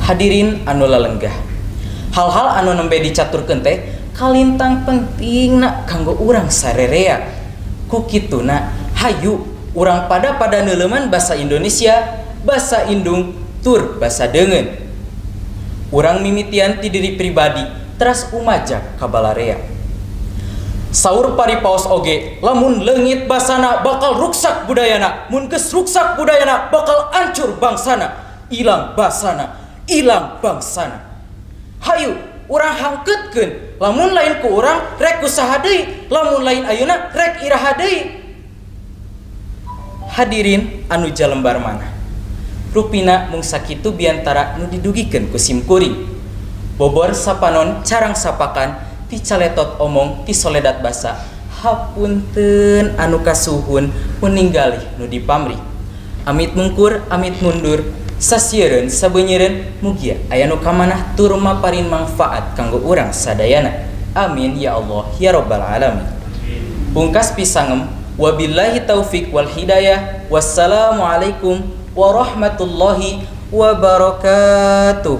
Hadirin anu lalenggah, hal-hal anu nembe dicaturkeun teh kalintang pentingna kanggo urang sarerea. Ku kituna, hayu urang pada neuleuman basa Indonesia, basa indung tur basa deungeun. Urang mimitian ti diri pribadi, teras umajak ka balarea. Saur paripaos oge, lamun leungit basana bakal ruksak budayana, mun geus ruksak budayana bakal ancur bangsana, ilang basana, ilang bangsana. Hayu urang hangkeutkeun, lamun lain ku urang rek ku saha deui, lamun lain ayeuna rek iraha deui? Hadirin anu jalembar manah, rupina mung sakitu biantara nu didugikeun ku sim kuring. Bobor sapanon, carang sapakan, ti caletot omong, ti soledat basa, hapunten anu kasuhun meninggalih nu dipamrih. Amit mungkur, amit mundur, sasieureun sabeunyereun, mugia aya nu kamanah tur maparin mangfaat kanggo urang sadayana. Amin ya Allah ya Rabbal alamin. Pungkas pisangem, wabillahi taufik wal hidayah, wassalamualaikum warahmatullahi wabarakatuh.